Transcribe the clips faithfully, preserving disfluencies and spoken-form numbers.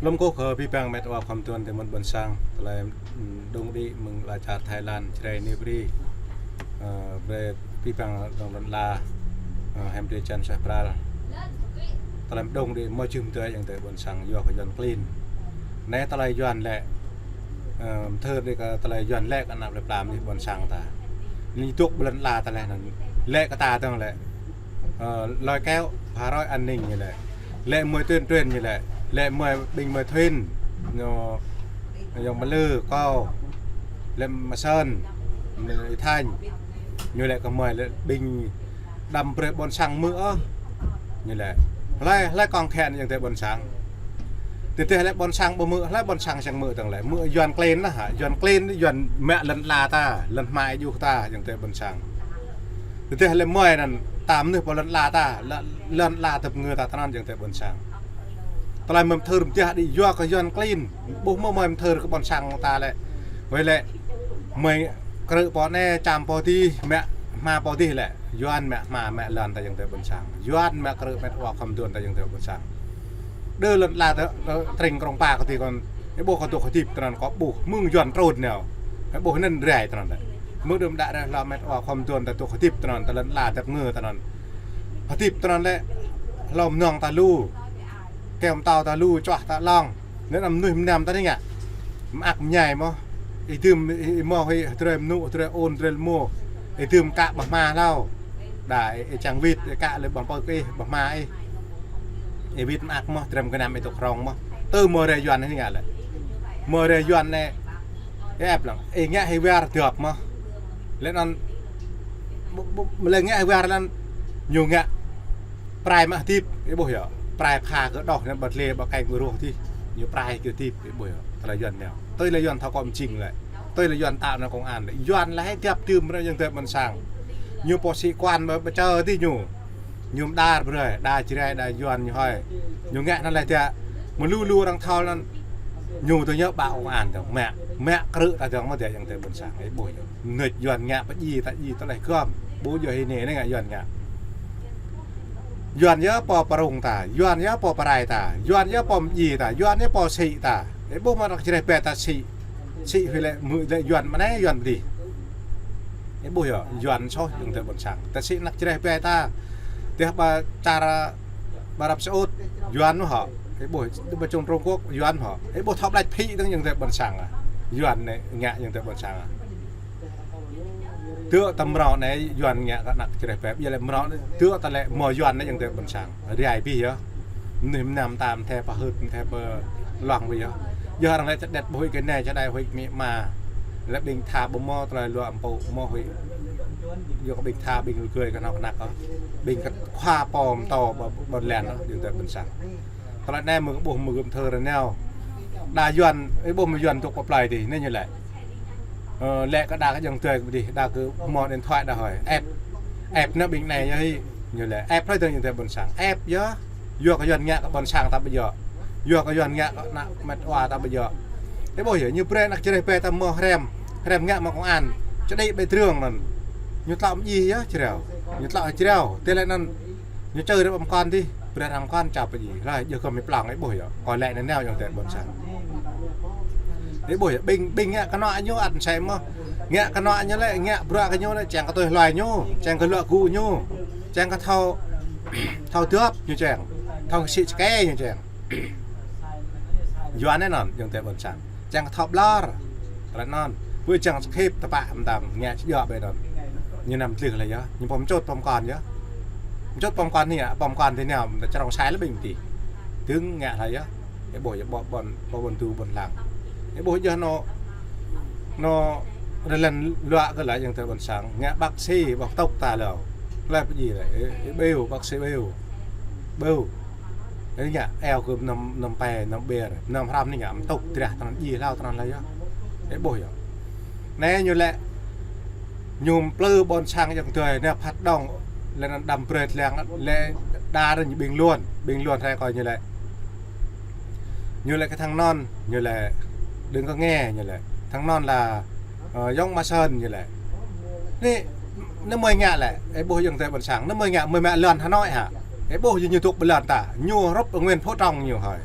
Lŏm kơ kơ abih bang met wa khŏm tuan tơ mơ̆n ƀôn sang, tơlơi, mm, dŏng đĭ mơ̆ng ala čar Thái Lan, Jrai Nêbri, ơ, brơi abih bang dŏng lŏn ala, ơ, hiam drơi jăn suaih pral. Tơlơi dŏng đĭ mơ̆ jum tơ ayŏng adơi ƀôn sang, yua kơ Yuan klin. Anai tơlơi Yuan lĕ, ơ, thơr đĭ kơ tơlơi Yuan lĕ kơ anăp lĕ plam ñu ƀôn sang ta. Ñu dŏ ƀơi lŏn ala ta lĕ anŭn. Lĕ kơ ta dơ̆ng lĕ, ơ, lôi kéo phá rối an ninh ñu lĕ. Lĕ mơi tuyên truyền ñu lĕ. Lĕ mơi ƀing mơi thuyên. Ñu, ñu mă lư kâo. Lĕ mă sơn. Mơi thanh. Ñu lĕ kơ mơi lĕ ƀing đăm brơi ƀôn sang mơ̆ ôh. Ñu lĕ. Hlơi, hlơi kŏng khĕn ayŏng adơi ƀôn sang. Tơdah lĕ ƀôn sang ƀu mơ̆, hlơi ƀôn sang sang mơ̆ dơ̆ng lĕ. Mơ̆ Yuan klin anŭn hă. Yuan klin, Yuan mă lŏn ala ta, lŏn hmua juh ta, ayŏng adơi ƀôn sang. Tơdah lĕ mơi anŭn, tam nưh pơ lŏn ala ta, lŏn, lŏn ala tơpơngư ta tơnăn ayŏng adơi ƀôn sang. Tơlơi mơ̆ thơr mơ̆ đĭ yua kơ Yuan klin, ƀuh mơ̆ mơi thơr kơ ƀôn sang ta lĕ. Wơi lĕ, mơi krư̆ pơ anai, čăm pơ adih, mă hmua pơ adih lĕ. Yuan mă hmua, mă lŏn ta ayŏng adơi ƀôn sang. Yuan mă krư̆ met wa khŏm tuan ta ayŏng adơi ƀôn sang. Đơ lŏn ala ta, ta tring krong pa kơ adih kŏn. Ih ƀuh kơ dŏ hơdip tơnăn kơ ƀuh, mơ̆ng Yuan trŭn nao. Ih ƀuh anŭn rai tơnăn lĕ. Mơ̆ đưm đă rai hlâo met wa khŏm tuan ta dŏ hơdip tơnăn, ta lŏn ala ta pơngư tơnăn. Hơdip tơnăn lĕ, hlâo mơnơ̆ng ta lu. Kơyâo mơtâo ta lu, čuah ta lŏng. Anŭn anăm mơnuih mơnam ta anai ngă. Mơak mơñai mơ̆. Ih dưm, ih, ih mơ̆ huĭ, hơdrơi mơnŭ, hơdrơi ôn, hơdrơi lơmô. Ih dưm kă ƀah hmua hlâo. Đa, ih, ih čang wĭt, ih kă lĕ ƀơ̆ng pơ̆k ih, ƀah hmua ih. Ih wĭt mơak mơ̆, hơdrăm gơnam ih dŏ hrŏng mơ̆. Tơ mơi rai Yuan anai ngă lĕ. Mơi rai Yuan anai. Ih ĕp lăng. Ih ngă hĭ war dŏp mơ̆. Lĕ anŭn, ƀu, ƀu, lĕ ngă hĭ war lăng. Ñu ngă prai mă hơdip, ih ƀuh yơh. Prai pha kơ đoh anŭn ƀă tlê ƀă keng kơ ruh adih. Ñu prai kơ hơdip, ih ƀuh yơh. Tơlơi Yuan nao. Tui lĕ Yuan thâo kŏm jing lĕ. Tui lĕ Yuan tao anŭn công an lĕ. Yuan lĕ hĕ tiap tưm ră ayŏng adơi ƀôn sang. Ñu pô sĩ quan ƀă, ƀă čơ adih ñu. Ñu mơđar brơi, đa Jrai, đa Yuan ñu hơi. Ñu ngă anŭn lĕ tiă. Mơ̆ lu lu arăng thâo anŭn. Ñu tơ ñu ƀă công an dơ̆ng mă. Mă krư̆ ta dơ̆ng mơ̆ tiă ayŏng adơi ƀôn sang. Ih ƀuh yơh. Mơnuih Yuan ngă pơdjai ta djai tơlơi gơm. Ƀu djơ̆ hĭ anai, anai ngă Yuan ngă. Yuan yơh pô pơrŭng ta, Yuan yơh pô pơrai ta, Yuan yơh pô mơdjai ta, Yuan yơh pô sĭ ta. Ih ƀuh mơ̆ anăk Jrai ƀe ta sĭ. Sĭ huĭ lĕ mơ̆ lĕ Yuan mơ̆ anai Yuan pơdih. Ih ƀuh yơh, Yuan soh ayŏng adơi ƀôn sang. Ta sĭ anăk Jrai ƀe ta. Tơdah ƀă čar ƀă Arab Saudi, Yuan mơ̆ hŏ. Ih ƀuh, ƀă čung Trung Quốc, Yuan mơ̆ hŏ. Ih ƀuh thâo ƀlĕč phĭ dơ̆ng ayŏng adơi ƀôn sang ah. Yuan anai ngă ayŏng adơi ƀôn sang ah. Tơ̆ ta mrâo anai Yuan ngă kơ anăk Jrai ƀe, ƀiă lĕ mrâo anai, tơ̆ ta lĕ mơ̆ Yuan anai ayŏng adơi ƀôn sang. Rai abih yơh. Mơnuih mơnam ta mơ̆ thâo pơhưt, mơ̆ thâo pơlông abih yơh. Yơh arăng lĕ čơđet ƀu huĭ kơ anai, čơđai huĭ kơ amĭ ama. Lĕ ƀing tha ƀu mơ̆ tơlơi luă mpŭ, mơ̆ huĭ. Yua kơ ƀing tha, ƀing rơgơi kơ anŏ kơnăk ôh. Ƀing kơ khua pô mơtô ƀôn lan ôh, ayŏng adơi ƀôn sang. Tơlơi anai mơ̆ kơ ƀuh mơ̆ gơ̆m thơr nao. Đa Yuan, ih ƀuh mơ̆ Yuan dŏ pơ plơi adih, anai ñu lĕ. Ơ, lĕ kơ đa kơ ayŏng adơi pơdih, đa kơ mơ̆ điện thoại đa hơi. Ĕp, ĕp anŭn ƀing anai yơh hĭ, ñu lĕ. Ĕp hlơi dơ̆ng ayŏng adơi ƀôn sang. Ĕp yơh, yua kơ Yuan ngă kơ ƀôn sang ta ƀu djơ̆. Yua kơ Yuan ngă kơ anăk met wa ta ƀu djơ̆. Ih ƀuh yơh, ñu brơi anăk Jrai ƀe ta mơ̆ hrăm, hrăm ngă mơ̆ công an. Čơđi ƀơi drông anŭn. Ñu tlŏ mơdjai yơh Jrai. Ñu tlŏ Jrai. Tơlơi anŭn Ñu čơ rơ̆ ƀăm kon adih, brơi arăng kon čap pơdjai. Hlơi, djơ̆ kơ mĭ plăng, ih ƀuh yơh. Kơ lĕ anai nao ayŏng adơi ƀôn sang. Ih ƀuh yơh, ƀing, ƀing ngă kơnŏ ñu ăt sĕ mơ̆. Ngă kơnŏ ñu lĕ, ngă bruă kơ ñu lĕ, čang kơ tui hluai ñu, čang kơ luă gŭ ñu, čang kơ thâo, thâo dŏp ñu čang, thâo sĭ čơkê ñu čang. Yuan anai anŭn, ayŏng adơi ƀôn sang. Čang thâo ƀlŏr. Tơlơi anŭn. Ƀu čang sơkhip tơpă mơtam. Ngă či djơ̆ ƀơi anŭn. Ñu anăm tlưh hlơi yơh. Ñu pơm čut pơm kon yơh. Čut pơm kon anai, pơm kon adih nao, mơ̆ ta črông sai lĕ ƀing adih. Dơ̆ng ngă hlơi yơh. Ih ƀuh yơh ƀôn, ƀôn, ƀôn, ƀôn du ƀôn lăng. Ih ƀuh yơh anŏ, anŏ rơlen luă kơ lĕ ayŏng adơi ƀôn sang. Ngă bác sĩ, ƀuh tŭk ta lâo. Hlơi pơdjai lĕ. Ih, ih ƀiu, bác sĩ ƀiu. Ƀiu. Anai ngă, eo kơ mơnam, mơnam pe, mơnam ƀer, mơnam hrăm anai ngă, mơ̆ tŭk drah tơnăn djai hlâo tơnăn hlơi yơh. Ih ƀuh yơh. Anai ñu lĕ, ñu plư ƀôn sang ayŏng adơi, anai phat đŏng, lĕ anăn đăm brơi tơlăng, lĕ đa rơ̆ ñu ƀing Luan, ƀing Luan hrơi kơ ñu lĕ. Ñu lĕ kơ thăng anŭn, ñu lĕ, đơ̆ng kơ nghe, ñu lĕ. Thăng anŭn lĕ, ơ, Yŏng Ma Sơn, ñu lĕ. Anai, anai mơi ngă lĕ, ih ƀuh ayŏng adơi ƀôn sang, anai mơi ngă, mơi mă lŏn Hà Nội hă? Ih ƀuh yơh ñu dŏ ƀơi lŏn ta, ñu hrup Nguyễn Phú Trọng ñu hơi.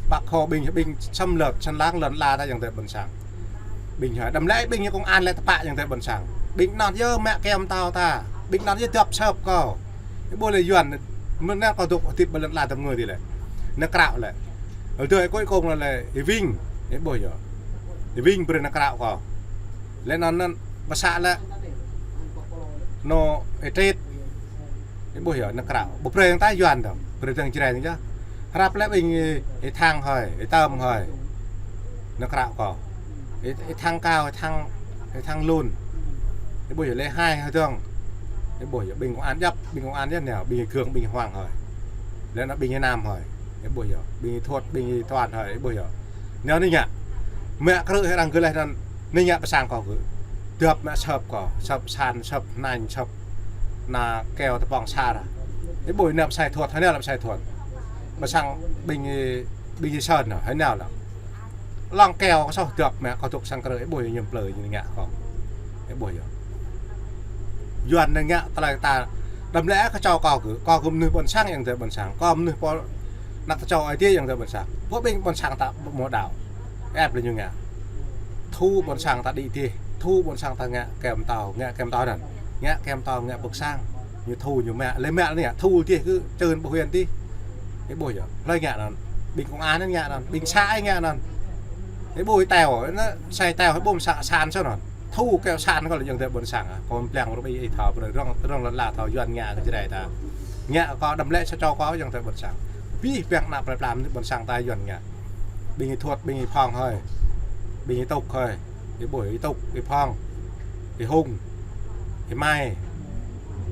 Bác Hồ ƀing, ƀing xâm lược, săn láng lŏn la ta ayŏng adơi ƀôn sang. Ƀing hơi, đăm lĕ ƀing ñu công an lĕ tơpă ayŏng adơi ƀôn sang. Ƀing anŭn yơh mă keo mơtao ta. Ƀing anŭn yơh dŏp sơp kâo. Ih ƀuh lĕ Yuan, mơ̆n anai kâo dŏ hơdip ƀơi lŏn la tơm ngui dih lĕ. Anai krao lĕ. Ih dơi kôi kông lĕ, ih wing. Ih ƀuh yơh. Ih wing brơi anai krao kâo. Lĕ anŭn anŭn, pơsă lĕ. Anŏ, ih trit. Ih ƀuh yơh, anai krao. Ƀu brơi dơ̆ng ta Yuan dơ̆ng, brơi dơ̆ng Jrai dơ̆ng yơh. Hrăp lĕ ƀing ih, ih Thăng hơi, ih Tơm hơi. Anai krao kâo. Ih, ih Thăng Cao, ih Thăng, ih Thăng Lun. Ih ƀuh yơh, lĕ hai hơi dơ̆ng. Ih ƀuh yơh, ƀing công an djŏp, ƀing công an yơh nao, ƀing ih Gương, ƀing ih Hoàng hơi. Lĕ anŭn ƀing ih Nam hơi. Ih ƀuh yơh, ƀing ih Thuột, ƀing ih Toàn hơi, ih ƀuh yơh. Nao anai ngă. Mă krư̆ hơi arăng gơleh anŭn, anai ngă pơ sang kâo gơ̆. Dŏp mă sơp kâo, sơp san, sơp hnanh, sơp ană keo tơpŏng sar. Ih ƀuh nao pơ sai Thuột, hơi nao lĕ pơ sai Thuột. Pơ sang ƀing, ƀing ih Sơn nao, hơi nao lĕ. Lăng keo kâo soh dŏp mă kâo dŏ sang krư̆, ih ƀuh yơh ñu plư ñu ngă kâo. Ih ƀuh yơh. Yuan anai ngă tơlơi ta, đăm lĕ kơ čô kâo gơ̆, kâo gơ̆ mơnuih ƀôn sang ayŏng adơi ƀôn sang. Kâo mơnuih pô anăk tơčô Ơi Adai ayŏng adơi ƀôn sang. Pô ƀing ƀôn sang ta ƀu hmâo đaŏ. Ĕp lĕ ñu ngă. Thu ƀôn sang ta đĭ dih, thu ƀôn sang ta ngă keo mơtao, ngă keo mơtao anŭn. Ngă keo mơtao, ngă pơ̆k sang. Ñu thu ñu mă, lĕ mă anai ngă, thu dih gơ̆ čơn ƀu huen dih. Ih ƀuh yơh, hlơi ngă anŭn. Ƀing công an anŭn ngă anŭn, ƀing xã ih ngă anŭn. Ih ƀuh ih teo, anai sai teo, ih ƀuh sa-, san soh anŭn. Thu keo san kâo lĕ ayŏng adơi ƀôn sang ah. Kâo mơ̆ng plăng rơbih ih thâo, brơi rŏng, rŏng lŏn la thâo Yuan ngă kơ Jrai ta. Ngă kâo đăm lĕ sa čô kâo ayŏng adơi ƀôn sang. Abih bang ană plơi pla mơnuih ƀôn sang ta Yuan ngă. Ƀing ih Thuột, ƀing ih Phong hơi. Ƀing ih Tŭk hơi. Ih ƀuh ih Tŭk, ih Phong. Ih Hùng. Ih Mai.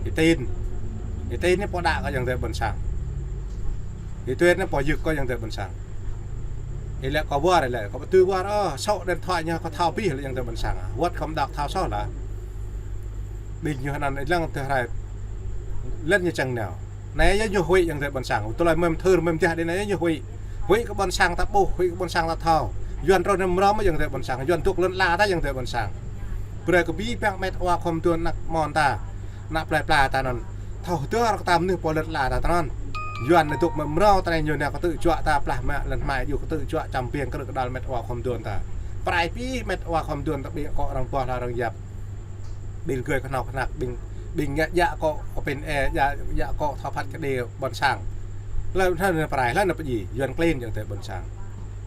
Ih Tin. Ih Tin anai pô đaŏ kơ ayŏng adơi ƀôn sang. Ih Tuyên anai pô yŭk kơ ayŏng adơi ƀôn sang. Ih lĕ kâo wơr, ih lĕ kâo ƀu tui wơr ôh, sŏk điện thoại ñu kâo thâo abih lĕ ayŏng adơi ƀôn sang. Wơ̆t kâo mơdŏk thâo soh lah. Ƀing ñu anŭn ih lăng tơ hrơi. Lĕ ñu čang nao. Anai yơh ñu huĭ ayŏng adơi ƀôn sang. Tơlơi mơ̆ng thơr mơ̆ng jah đĭ anai yơh ñu huĭ. Huĭ kơ ƀôn sang ta ƀuh, huĭ kơ ƀôn sang ta thâo. Yuan trŏ nao mrâo mơ̆ ayŏng adơi ƀôn sang. Yuan dŏ lŏn la ta ayŏng adơi ƀôn sang. Brơi kơ abih bang met wa khŏm tuan anăk mon ta. Ană plơi pla ta anŭn. Thâo hơdơr kơ ta mơnuih pô lŏn la ta anŭn. Yuan anai dŏ mă mrâo ta anai ñu nao kơtư̆ juă ta plah mă lŏn hmai yua kơtư̆ juă čăm ƀiêng krư̆ kơđăl met wa khŏm tuan ta. Prai abih met wa khŏm tuan ta ƀing akŏ arăng boh hla arăng yap. Ƀing gơi kơhnâo kơhnăk, ƀing, ƀing ngă djă akŏ, open air, djă, djă akŏ thâo phat kơđi ƀôn sang. Hlơi, hlơi anai prai, hlơi anai pơdjai, Yuan klin ayŏng adơi ƀôn sang.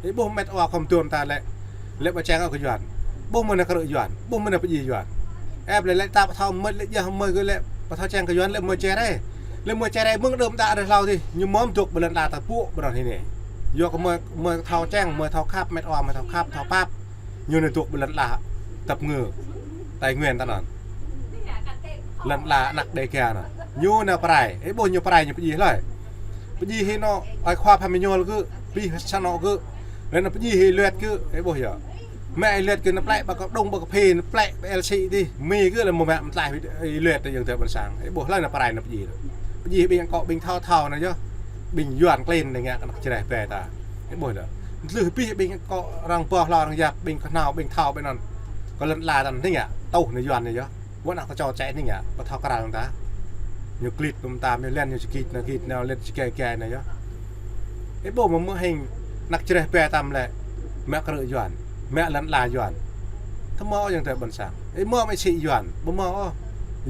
Ih ƀuh met wa khŏm tuan ta lĕ, lĕ ƀu čang kơ Yuan. Ƀuh mơ̆ng anai krư̆ Yuan, ƀuh mơ̆ng anai pơdjai Yuan. Ĕp lĕ, lĕ ta ƀu thâo mơ̆ lĕ djơ̆ mơ̆ gơ̆ lĕ, ƀu thâo čang kơ Yuan lĕ mơ̆ čơrai. Lĕ mơ̆ čơrai mơ̆ng đưm đă rơh hlâo dih, ñu mơ̆m dŏ ƀơi lŏn la ta pŭ ƀơi anai hĭ anai. Yua kơ mơ̆, mơ̆ thâo čang, mơ̆ thâo khăp, met wa mơ̆ thâo khăp, thâo pap. Ñu anai dŏ ƀơi lŏn la Tây Nguyên ta anŭn. Lŏn la anăk Đêga anŭn. Ñu nao prai, ih ƀuh ñu prai ñu pơdjai hlơi. Pơdjai hĭ anŏ ơi khua Phan Minh Nhuăl gơ̆, pih sa anŏ gơ̆. Lĕ anŭn pơdjai hĭ Luet gơ̆, ih ƀuh yơh. Mă Luet gơ̆ nao plĕ ƀă kơ đung ƀă kơ phê, nao plĕ ƀă L C dih. Mi gơ̆ lĕ mơ̆ mă mơtlaih Luet ayŏng adơi ƀôn sang. Ih ƀuh hlơi anai prai anai pơdjai. Pơdjai ƀing akŏ ƀing thâo thâo anai yơh. Ƀing Yuan klin anai ngă kơ anăk Jrai ƀe ta. Ih ƀuh lĕ. Tlưh abih ƀing akŏ arăng boh hla arăng yap, ƀing kơhnâo, ƀing thâo ƀing anŭn. Kơ lŏn la ta anai ngă, tuh anai Yuan anai yơh. Wơ̆t anăk ta čô čĕ anai ngă, ƀu thâo krăn ta. Ñu glit ƀơ̆ng ta, ñu lĕ ñu či git anai, git anai, lĕ či gai gai anai yơh. Ih ƀuh mơ̆ mơ̆ hing anăk Jrai ƀe ta mơ̆ lĕ, mă krư̆ Yuan, mă lŏn la Yuan. Thâo mơ̆ ayŏng adơi ƀôn sang. Ih mơ̆ mă sĭ Yuan, ƀu mơ̆ ôh.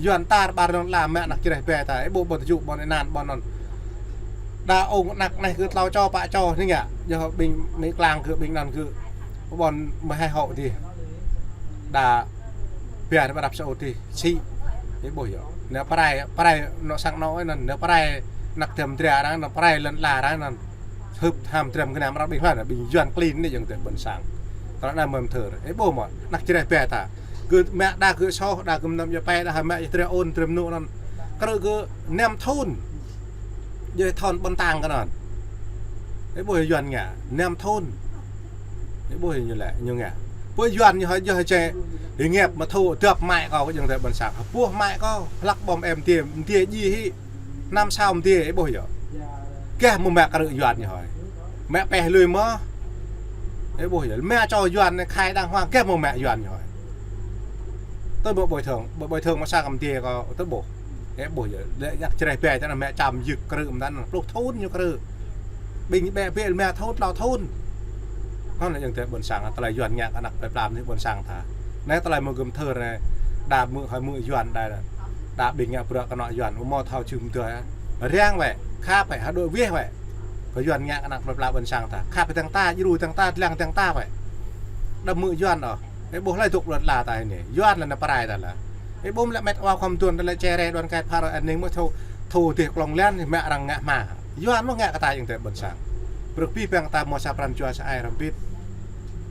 Yuan tar ƀar lŏn la mă anăk Jrai ƀe ta, ih ƀuh ƀôn tơjŭ, ƀôn ih anăn, ƀôn anŭn. Đa ung anăk anai gơ̆ tlâo čô pă čô anai ngă, yơh ƀing Mi Klang gơ̆ ƀing anŭn gơ̆. Ƀôn mơ̆ hai hŏ dih. Đa ƀiă ƀă rap sa ôh dih, sĭ. Ih ƀuh yơh. Anai prai, prai anŏ sang anŏ anŭn, anai prai anăk dăm dra arăng, anai prai lŏn la arăng anŭn. Hưp ham dram gơnam arăng ƀing hlơi anai, ƀing Yuan klin anai ayŏng adơi ƀôn sang. Tơlơi anai mơ̆m thơr. Ih ƀuh mơ̆, anăk Jrai ƀe ta. Gơ̆ mă đa gơ̆ soh, đa gơ̆ mơnam djŏ pĕ, đa mă djŏ tre ôn, tre mơnŭ anŭn. Krư̆ gơ̆ năm thŭn. Djŏ thŭn ƀôn tăng kơ anŭn. Ih ƀuh Yuan ngă, năm thŭn. Ih ƀuh ñu lĕ, ñu ngă. Ƀuh Yuan ñu hơi, ñu hơi čĕ, ih ngĕp mă thu, dŏp mă kâo ayŏng adơi ƀôn sang. Ƀuh mă kâo, hlăk ƀom em dih, dih djai hĭ. Năm sao mơ̆ dih, ih ƀuh yơh. Gah mơ̆ mă krư̆ Yuan ñu hơi. Mă pĕ lui mơ̆. Ih ƀuh yơh. Mă čô Yuan anai khai đàng hoàng, gah mơ̆ mă Yuan ñu hơi. Tui ƀu bồi thường, ƀu bồi thường mơ̆ sang mơ̆ dih kâo, tui ƀuh. Ơ, ƀuh yơh, lĕ jak čreh ƀe čăn mĕ čăm yơk krư̆ mơ̆n, pluh thŭn ñu krư̆. Ƀing ƀĕ ƀĕ mă thŭn, tlâo thŭn. Anŭn lĕ ayŏng adơi ƀôn sang, tơlơi Yuan ngă kơ ană plei pla mơnuih ƀôn sang ta. Anai tơlơi mơ̆ gơ̆m thơr anai, đa mơ̆ hơi mơ̆ Yuan đa, đa ƀing ngă bruă kơ anŏ Yuan, ƀu mơ̆ thâo čưm tui. Riăng wĕ, khăp wĕ, hơdui wĕ wĕ. Kơ Yuan ngă kơ ană plei pla ƀôn sang ta. Khăp dơ̆ng ta, djru dơ̆ng ta, lăng dơ̆ng ta wĕ. Đa mơ̆ Yuan ôh. Ơ, ƀuh lơi dŏ lŏn ala ta anai. Yuan lĕ ană prai ta lĕ. Ơ, ƀuh lĕ met wa khŏm tuan ta lĕ čere đuan kai phara anai mơ̆ thâo, thâo dêh klŏng lăn, mă arăng ngă hma. Yuan mơ̆ ngă kơ ta ayŏng adơi ƀôn sang. Brơi abih bang ta mơ̆ sa pran jua sa ai răm bit.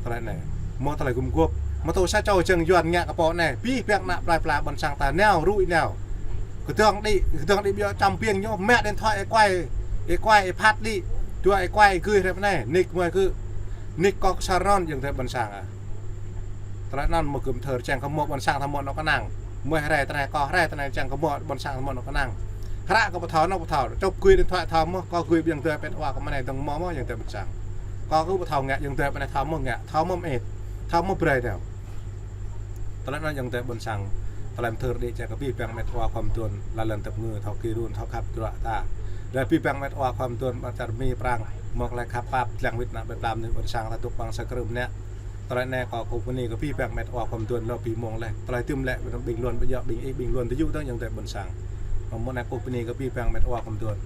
Tơlơi anai. Mơ̆ tơlơi gum gôp. Mơ̆ tơlơi sa čô jing Yuan ngă kơ pô anai. Abih bang ană plei pla ƀôn sang ta nao, rui nao. Kơdơ̆ng đĭ, kơdơ̆ng đĭ ƀiă čăm piêng ñu, mă điện thoại ê kuai, ê kuai ê phat đĭ. Dua ê kuai ê gưi rep anai, nik mơi kơ. Nik kŏk sa rơnŭn ayŏng adơi ƀôn sang ah. Tơlơi anŭn mơ̆ gơ̆m thơr čang kơ mơ̆ ƀôn sang ta mơ̆ anŏ kơnang. Mơi rai tơnai kơ rai tơnai čang kơ mơ̆ ƀôn sang ta mơ̆ anŏ kơnang. Hră kơ pơthâo anŏ pơthâo. Čŏp gưi điện thoại thâo mơ̆, kơ gưi ayŏng adơi pet wa kơ mơ̆ anai dơ̆ng mơ̆ mơ̆ ayŏng adơi ƀôn sang. Kơ kơ pơthâo ngă ayŏng adơi pet anai thâo mơ̆ ngă, thâo mơ̆ mơit, thâo mơ̆ brơi đeo. Tơlơi anŭn ayŏng adơi ƀôn sang. Tơlơi mơthơr đĭ čang kơ abih bang met wa khŏm tuan, lŏn tơp ngư, thâo kơ run, thâo khăp drua ta. Lĕ abih bang met wa khŏm tuan, ƀă čar Mi Prang, mơ̆ tơlơi khăp pap, lăng wĭt ană plei pla mơnuih ƀôn sang ta dŏ ƀăng sa krư̆ mơnă. Tơlơi anai kơ kơkuh bơni kơ abih bang met wa khŏm tuan lơ ƀing mơ̆ng lĕ. Tơlơi tơm lĕ ƀing Yuan ƀu djơ̆ ƀing ih ƀing Yuan tơjuh dơ̆ng ayŏng adơi ƀôn sang. Mơ̆ anai kơkuh bơni kơ abih bang met wa khŏm tuan.